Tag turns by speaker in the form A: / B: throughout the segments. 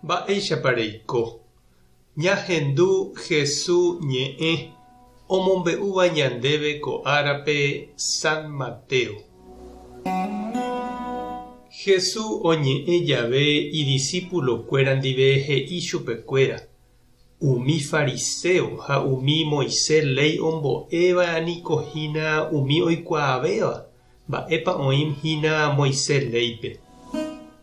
A: Mba'éichapa reiko? Ñahendu Hesu ñe'ẽ omombe'úva ñandéve ko árape San Mateo. Hesu oñe'ẽ jave idisípulokuéra ndive he'i chupekuéra, Umi fariséo ha umi Moisés léi ombo'éva niko hína umi oikuaavéva Mba'épa oĩ hína Moisés léipe?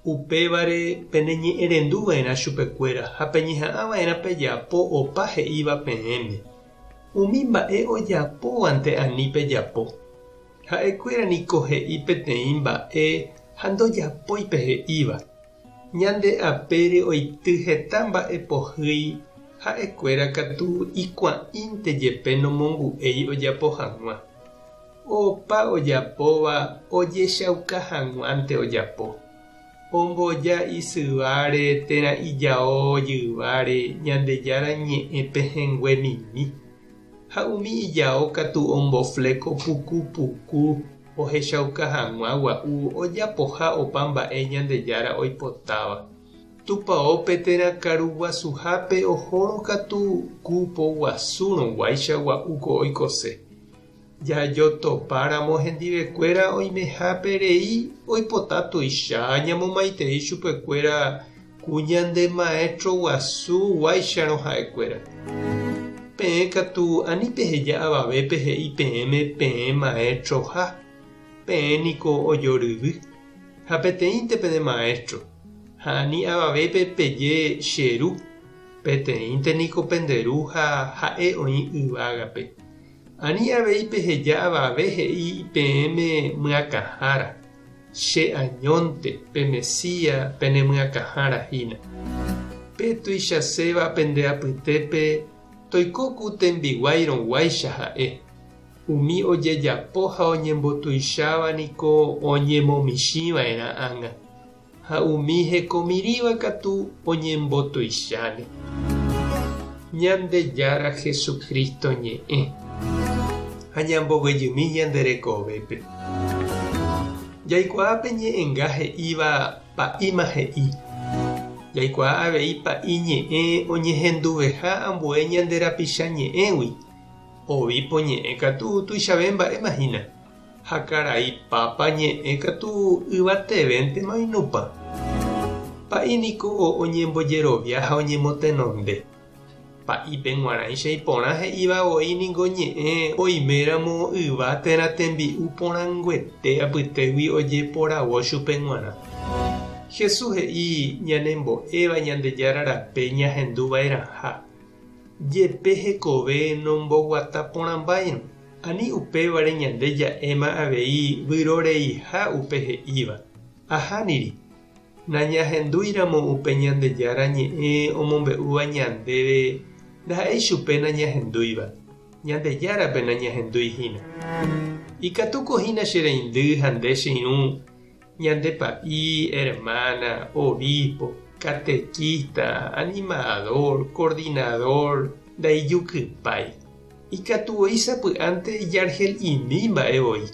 A: Upévare peneñe'ẽrendu va'erã chupekuéra ha peñeha'ã va'erã pejapo opa he'íva peẽme. Umi mba'e ojapóvante ani pejapo. Ha'ekuéra niko he'i peteĩ mba'e ha ndojapói pe he'íva. Ñande apére oity heta mba'e pohýi, ha'ekuéra katu ikuã'ínte jepe nomongu'éi ojapo hag̃ua. Opa ojapóva ojechauka hag̃uánte ojapo. Omboja isyváre térã ijao jyváre Ñandejára ñe'ẽ pehẽngue mimi. Ha umi ijao katu ombofléko puku puku ohechauka hag̃ua gua'u ojapoha opa mba'e Ñandejára oipotáva. Tupaópe térã karu guasuhápe ohórõ katu ku poguasúrõ guáicha gua'u ko oikose. Jajotopáramo hendivekuéra oimehápe rei oipota tuicha ñamomaitei chupekuéra ku ñande maéstro guasu guáicharõ ha'ekuéra. Peẽ katu ani peheja avavépe he'i peẽme peẽ maestroha, peẽ niko ojoryvy, ha peteĩnte pene maestro, ha ani avavépe peje che ru, peteĩnte niko pende ru ha ha'e oĩ yvágape. Ani avei peheja avave he'i peẽme myakãhára, che añónte, pe Mesías pene myakãhára hína. Pe tuichaséva pende apytépe toiko ku tembiguáirõguáicha ha'e. Umi ojejapo ha oñembotuicháva niko oñemomichĩva'erã ág̃a, ha umi hekomirĩva katu oñembotuicháne. Ñandejára Jesucristo ñe'ẽ ha ñamboguejymi ñande rekovépe. Jaikuaa pe ñe'ẽnga he'íva pa'íma he'i. Jaikuaa avei pa'i ñe'ẽ oñehenduveha ambue ñande rapicha ñe'ẽgui. Obispo ñe'ẽ katu tuichave mba'éma hína. Ha karai Pápa ñe'ẽ katu yvatevéntema oinupã. Pa'i niko oñembojerovia ha oñemotenonde. Pa'ípe g̃uarãicha iporã he'íva voi niko ñe'ẽ oiméramo yva térã tembi'u porãnguete apytégui ojeporavo chupe g̃uarã. Jesús he'i ñanembo'éva Ñandejára rape ñahendu va'erãha. Jepe hekove nomboguata porãmbáirõ. Ani upévare ñande ja'éma avei vyroreiha upe he'íva. Ahániri. Nañahendúiramo upe Ñandejára Ñe'ẽ omombe'úva ñandéve ndaha'éi chupe nañahendúiva, Ñandejárape nañahendúi hína. Ikatúko hína che reindy ha nde che irũ, ñande pa'i, hermana, obispo, catequista, animador, coordinador, ndaijukypái. Ikatu voi sapy'ánte ijarhel'imi mba'e voi.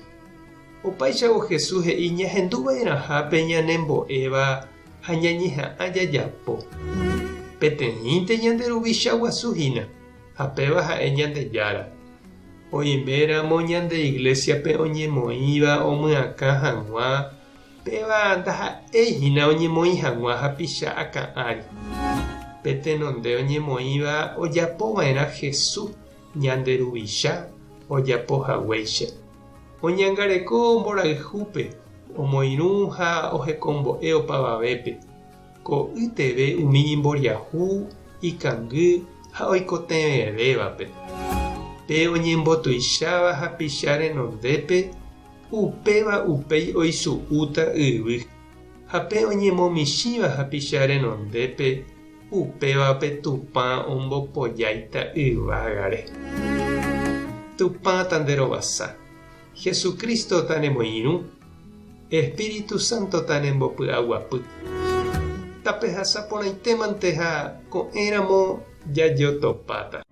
A: Opáichavo Jesús he'i ñahendu va'erãha pe ñanembo'éva ha ñañeha'ã jajapo. Peteĩnte ñande Ruvicha guasu hína, ha péva ha'e Ñandejára. Oiméramo ñande iglésiape oñemoĩva omyakã hag̃ua, péva ndaha'éi hína oñemoĩ hag̃ua hapicha akã ári. Pe tenonde oñemoĩva ojapo va'erã Jesús, ñande Ruvicha, ojapo haguéicha. Oñangareko mborayhúpe, omoirũ ha ohekombo'e opavavépe, ko'ýteve umi imboriahu, ikangy ha oikotevẽvévape. Pe oñembotuicháva hapicha renondépe, upéva upéi oisu'úta yvy, ha pe oñemomichĩva hapicha renondépe, Upévape Tupã ombopojáita yvágare. Tupã tanderovasa. Jesucristo tanemoirũ. Espíritu Santo tanembopy'aguapy. Tapehasa porãitémante ha ko'ẽramo jajotopáta.